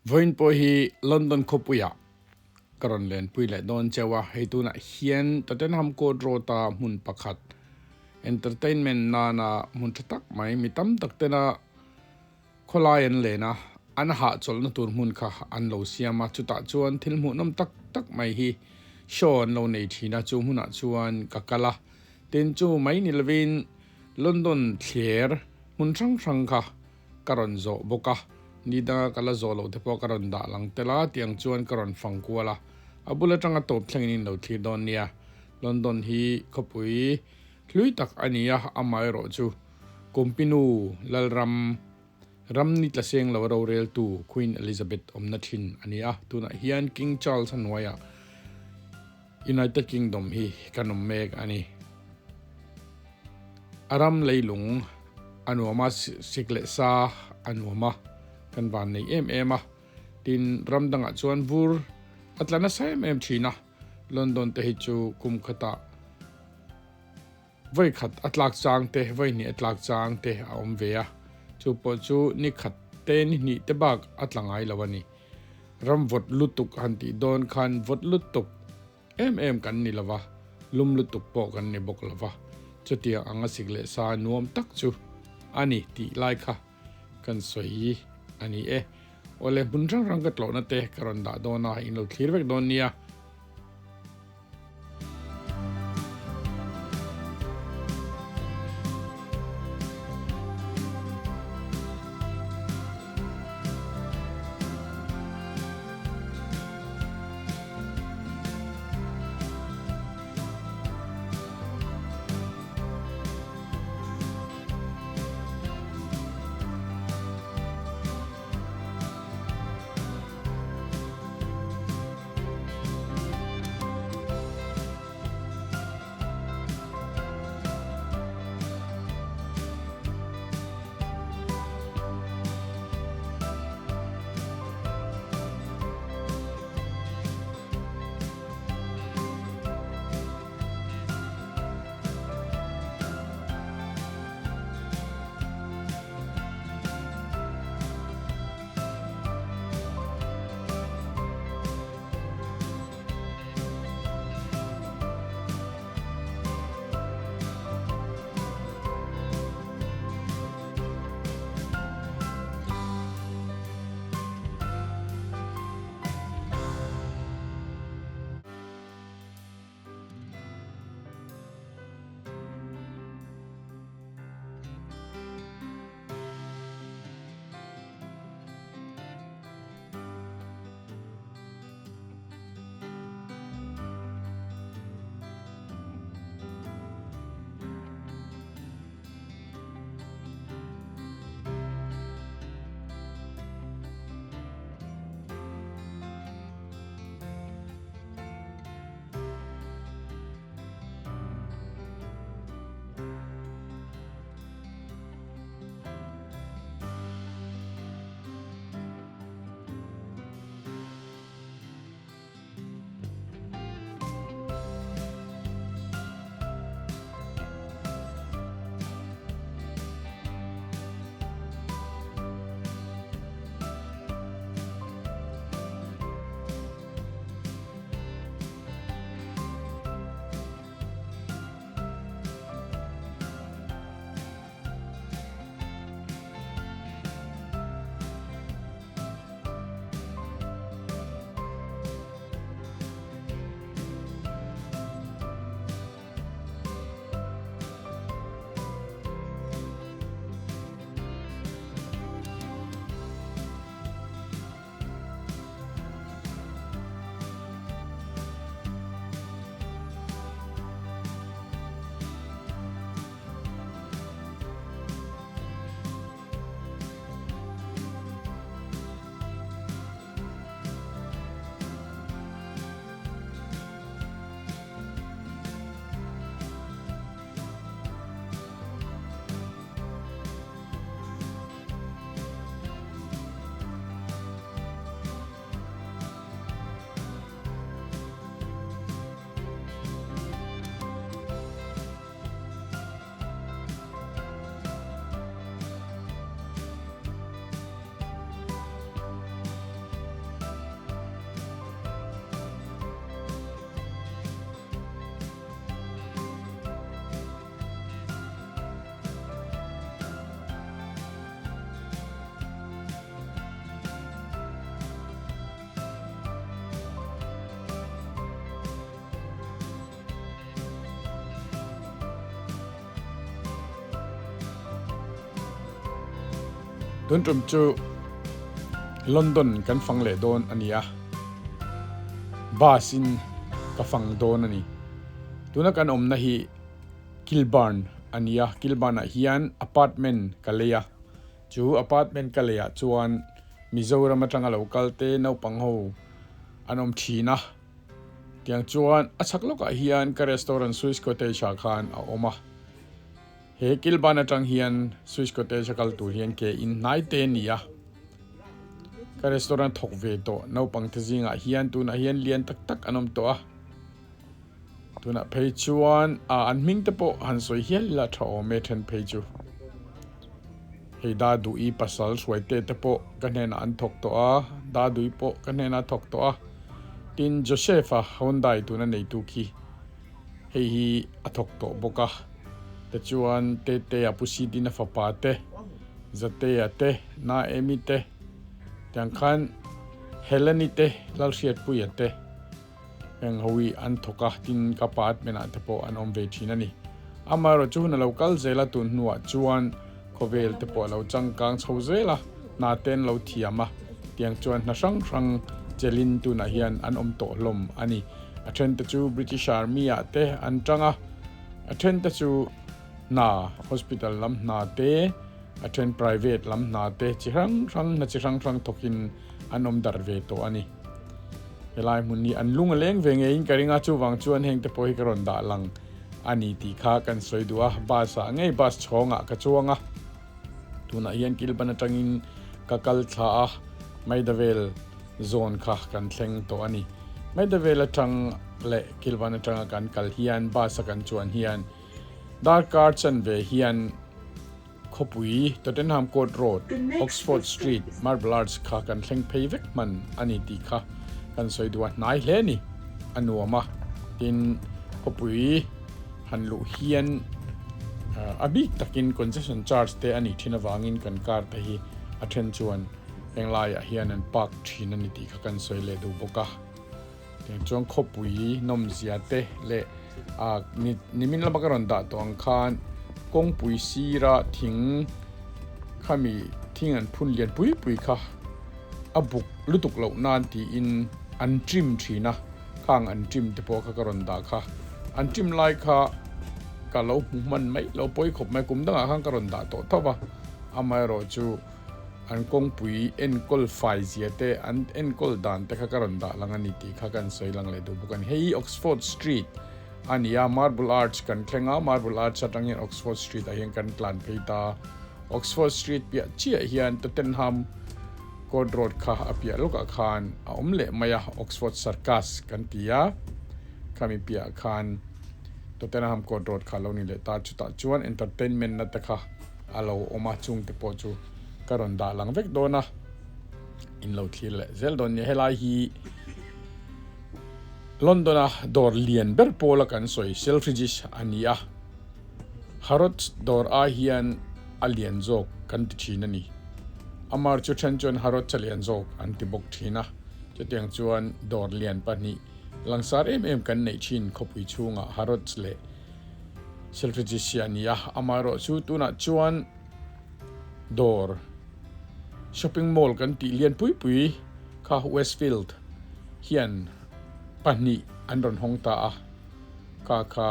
Vawiin pawh hi London khawpuiah ka rawn lenpui leh dawn cheu a, hei tunah hian Tottenham Court Road-a hmun pakhat entertainment nana hmun tha tak mai mi tam tak tena khawlai an len a, an hahchawlhna tur hmun kha an lo siam a, chutah chuan thil hmuhnawm tak tak mai hi show an lo nei thin a, chu hmunah chuan ka kal a, tin chu mai ni lovin London thler hmun hrang hrang kha ka rawn zawh bawk a, ni danga ka la zawh loh te pawh ka rawn dah lang tel a, tiang chuan ka rawn fang kual a, a bul atanga tawp thlengin in lo thlir dawn nia. London hi khawpui hlui tak a ni a, amaherawh chu Kumpinu Lalram ram ni tla seng lo roreltu Queen Elizabeth awmna thin a ni a, tunah hian King Charles a hnuaiah United Kingdom hi kan awm mek a ni. A ram leilung a nuam a, sik leh sa a nuam a, kan van nei em em a. Tin, ram dangah chuan vur a tla nasa em em thin a, London te hi chu kum khatah vawi khat a tlak chang te, vawi hnih a tlak chang te a awm ve a, chu pawh chu ni khat te ni hnih te bak a tla ngai lo a ni. Ram vawt lutuk han tih dawn khan vawt lutuk em em kan ni lova, lum lutuk pawh kan ni bawk lova, chutiang anga sik leh sa nuam tak chu a ni tih lai kha kan sawi a ni e. Awle hmun hrang hrang ka tlawhna te ka rawn dah dawn a, in lo thlir vek dawn nia. Tun tum chu London kan fang leh dawn a ni a, bus in ka fang dawn a ni. Tuna kan awmna hi Kilburn a ni a, Kilburn ah hian apartment ka lei a, chu apartment ka lei ah chuan Mizoram atanga lo kal te naupang ho an awm thin a. Tiang chuan a chhak lawkah hian ka restaurant Swiss Cottage ah khan a awm a. He kilban atang hian Swiss Cottage a kal tur hian ke in hnai te a ni a. Ka restaurant thawk ve tawh naupang te zingah hian tunah hian lian tak tak an awm tawh a. Tunah phei chuan ah an hming te pawh han sawi hial ila tha awm e then phei chu. Hei Daduhi pasal hruaite te pawh ka hnenah an thawk tawh a, Daduhi pawh ka hnenah a thawk tawh a. Tin Joseph-a Hyundai tuna neitu khi hei hi a thawk tawh bawk a. Tichuan Tetea Pu Sidina fapa te, Zatea te, Naemi te, tiang khan Heleni te, Lalhriatpuia te, Heng ho hi an thawk a, tin ka pa atmenah te pawh an awm ve thin a ni. Amaherawh chu hun a lo kal zel a, tun hnuah chuan khawvel te pawh a lo changkang chho zel a, hna te an lo thiam a, tiang chuan hna hrang hrang chelin tunah hian an awm tawh hlawm a ni. A then te chu British Army ah te an tang a, a then te chu hna hospital lam hna te, a then private lam hna te chi hrang hrang hna chi hrang hrang thawkin an awm darh ve tawh a ni. Helai hmun hi an lung a leng ve ngeiin ka ring a, chuvang chuan heng te pawh hi ka rawn dah lang a ni tih kha kan sawi duh a, bus ah ngei bus chhawngah ka chuang a, tunah hian Kilban atangin ka kal thla a, Maidavel zawn kha kan thleng tawh a ni. Maidavel atang leh Kilban atanga kan kal hian bus a kan chuan hian darkar chanve hian Khawpui, Tottenham Court Road, Oxford Street, Marble Arch kha kan thleng phei vek hman a ni tih kha kan sawi duh a, hnai hle a ni, a nuam a. Tin, khawpui han luh hian a bik takin concession charge te a nih thin avangin kan car te hi a then chuan henglaiah hian an park thin a ni tih kha kan sawi leh duh bawk a. Tiang chuan khawpui nawmzia te leh ah ni nimin lama ka rawn dah tawh ang khan kawngpui sira thing khami thing an phun lian pui pui kha a buk lutuk loh nan tiin an trim thin a khang an trim te pawh kha ka rawn dah kha an trim lai kha ka lo hmu hman mai lo pawi khawp mai kum dangah khan ka rawn dah tawh tho va amaherawhchu. An kawngpui enkawl fai zia te, an enkawl dan te kha ka rawn dah lang a ni tih kha kan sawi lang leh duh bawk a ni. Hei hi Oxford Street a ni a, Marble Arch kan thleng a, Marble Arch atang hian Oxford Street ah hian kan tlan phei ta. Oxford Street piah chiah hian Tottenham Court Road kha a piah lawkah khan a awm leh mai a, Oxford Circus kan ti a, khami piah khan Tottenham Court Road kha a lo ni leh ta. Chutah chuan entertainment na te kha a lo awm a, chung te pawh chu ka rawn dah lang vek dawn a, in lo thlir leh zel dawn nia. Helai hi London a dawr lian ber pawl a kan sawi Selfridges a ni a, Harrods dawr ai hian a lian zawk kan ti thin a ni. Amar chu then chuan Harrods a lian zawk an ti bawk thin a, chutiang chuan dawr lian pahnih langsar em em kan neih thin khawpui chhungah Harrods leh Selfridges hi a ni a, amaherawh chu tunah chuan dawr shopping mall kan tih lian pui pui kha Westfield hian pahnih an rawn hawng ta a, kha kha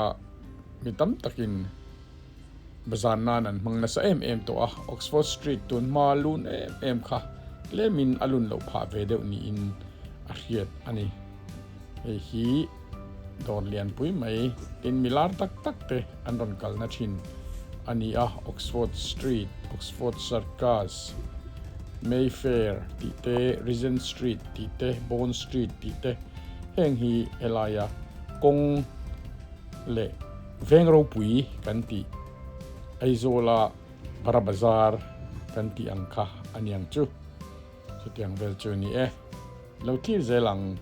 mi tam takin bazar nan an hmang nasa em em tawh a, Oxford Street tun hma lun em em kha tlemin a lun loh phah ve deuh niin a hriat a ni. Hei hi dawr lianpui mai tin mi lar tak tak te an rawn kalna thin a ni a, Oxford Street, Oxford Circus, Mayfair tih te, Regent Street tih te, Bond Street tih te heng hi helaia kawng leh veng ropui kan tih Aizawla Bara Bazar kan tih ang kha a niang chu. Chutiang vel chu ni e. Lo thlir zel ang.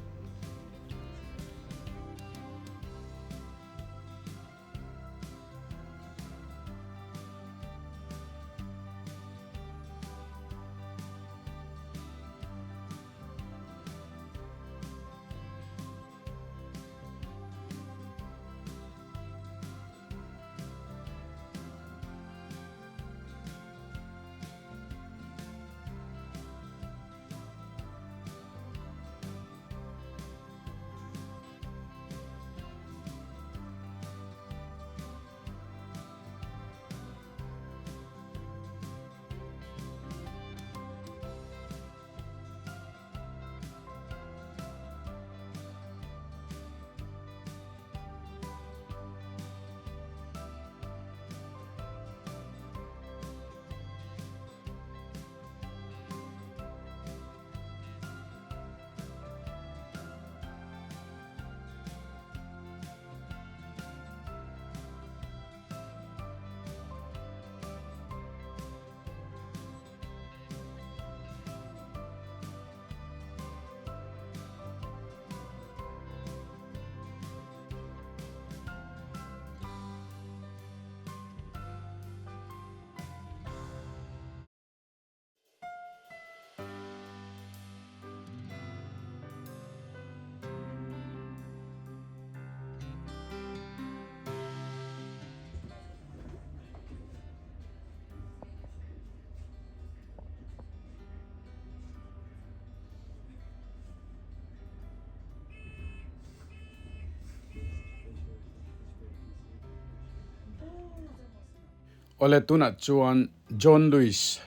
Awle tunah chuan John Lewis,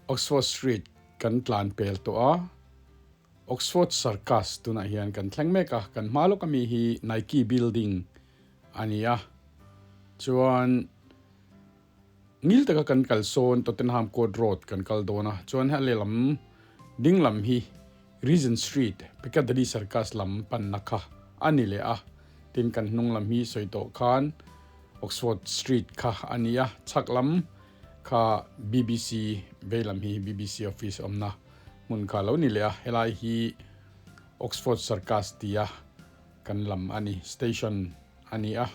Oxford Street kan tlan pel tawh a, Oxford Circus tunah hian kan thleng mek a, kan hma lawk ami hi Nike building a ni a, chuan ngil taka kan kal sawn Tottenham Court Road kan kal dawn a, chuan hei a lehlam ding lam hi Regent Street, Piccadilly Circus lam panna kha a ni leh a, tin kan hnung lam hi sawi tawh khan Oxford Street kha a ni a, chhak lam kha BBC vei lam hi BBC office awmna hmun kha a lo ni leh a, helai hi Oxford Circus tia kan lam a ni, station a ni a,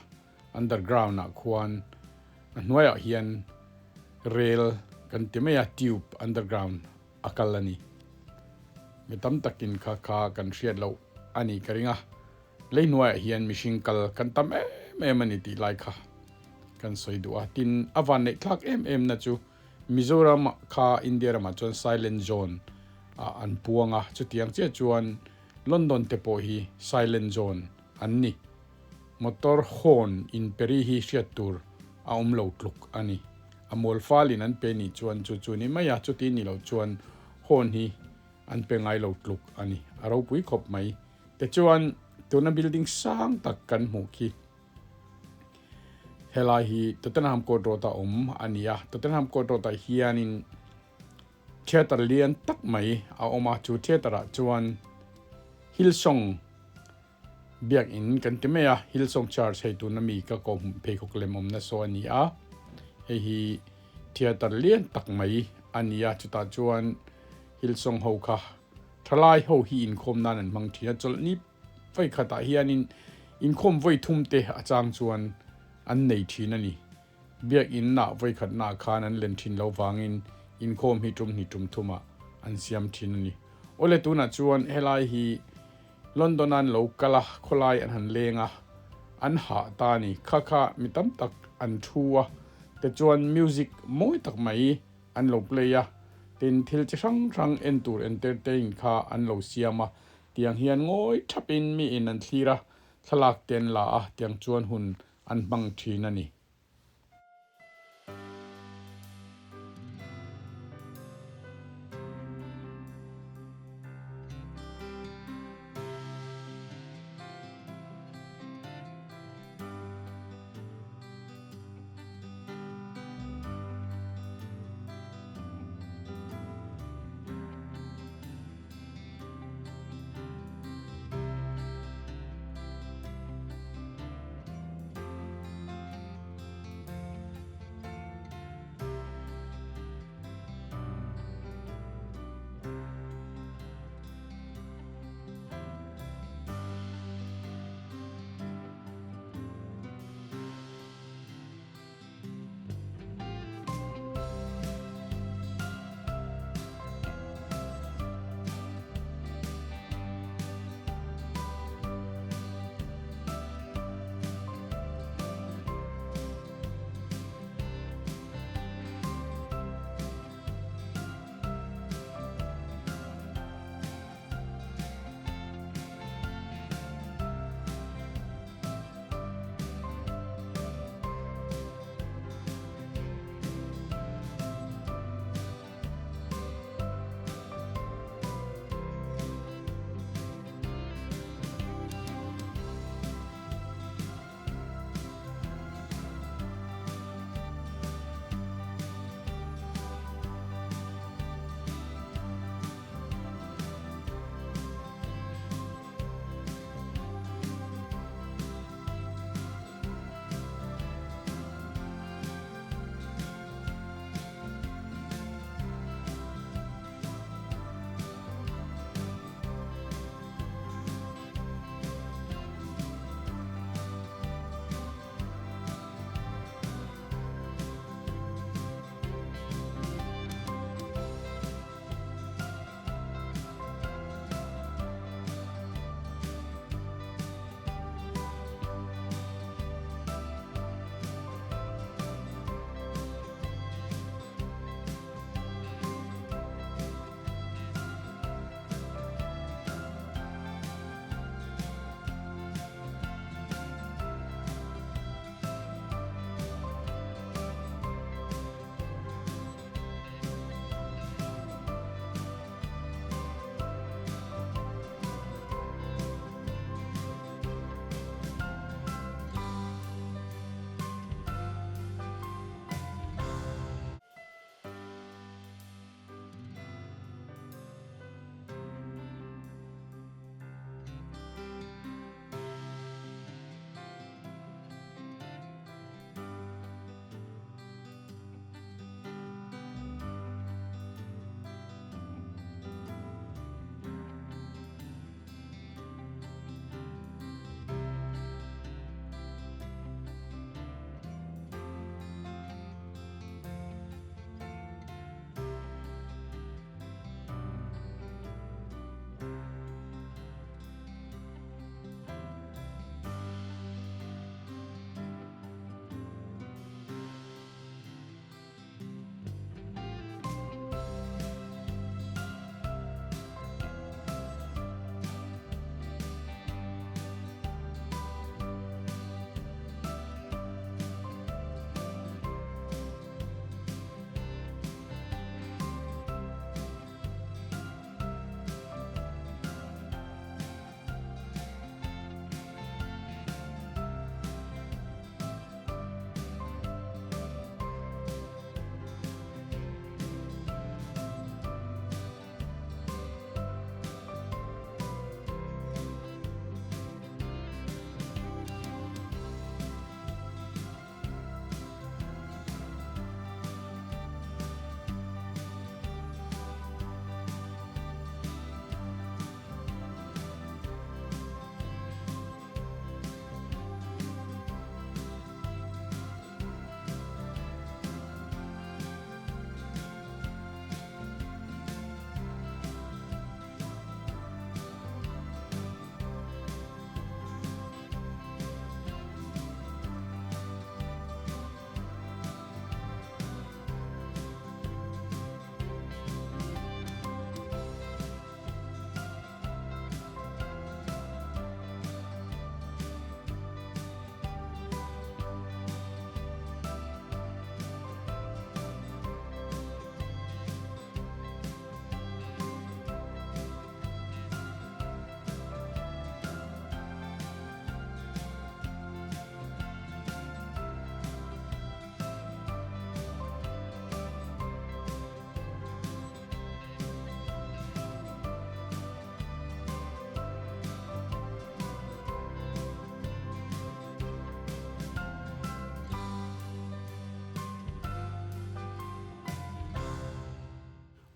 underground ah khuan a hnuaiah hian rail kan ti mai a, tube underground a kal a ni. Mi tam takin kha kha kan hriat loh a ni ka ring a, lei hnuaiah hian mihring kal kan tam em em a ni tih lai kha kan sawi duh a. Tin, a van neih thlak em em na chu Mizoram kha India ramah chuan Silent Zone ah an puang a, chutiang chiah chuan London te pawh hi Silent Zone an ni. Motor horn in peri hi hriat tur a awm lo tluk a ni. A mual falin an pe nih chuan chu chu ni mai a, chuti ni loh chuan horn hi an pe ngai lo tluk a ni. A ropui khawp mai. Tichuan tuna building sang tak kan hmuh khi helai hi Tottenham Court Road a awm a ni a. Tottenham Court Road ah hianin theatre lian tak mai a awm a, chu theatre ah chuan Hillsong Biakinn kan ti mai a, Hillsong Church hei tuna mi ka kawhhmuh pheikhawk lem awmna saw a ni a, hei hi theatre lian tak mai a ni a, chutah chuan Hillsong ho kha thalai ho hi inkhawm nan an hmang thin a, chawlhni vawi khatah hianin inkhawm vawi thum te a chang chuan an nei thin a ni. Biakinn ah vawi khatna khan an len thin lo vangin inkhawm hi tum hnih tum thumah an siam thin a ni. Awle tunah chuan helai hi London an lo kal a, khawlai an han leng a, an hah ta a ni. Kha kha mi tam tak an thu a, tichuan music mawi tak mai an lo play a, tin thil chi hrang hrang en tur entertain kha an lo siam a, tiang hian ngawi thapin miin an thlir a, thlalak te an la a, tiang chuan hun an hmang thin a ni.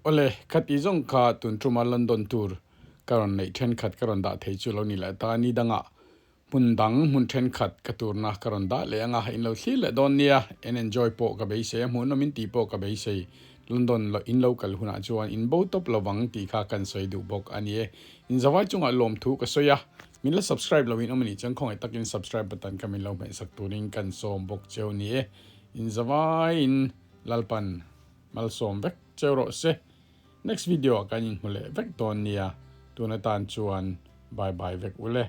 Awle, khati zawng kha tun tuma London tour ka rawn neih thenkhat ka rawn dah thei chu lo ni leh ta ni dangah hmun dang hmun thenkhat ka turna ka rawn dah leh anga in lo thlir leh dawn nia, en enjoy pawh ka beisei a, hmuhnawm in tih pawh ka beisei. London lo in lo kal hunah chuan in bo tawp lovang tih kha kan sawi duh bawk a ni e. In zavai chungah lawmthu ka sawi a, min la subscribe lo in awm a nih chuan khawngaih takin subscribe button kha min lo hmehsak turin kan sawm bawk cheu ni e. In zavai in Lalpan malsawm vek cheu rawh se. Next video ah kan inhmu leh vek dawn nia, tun atan chuan bye bye vek ule.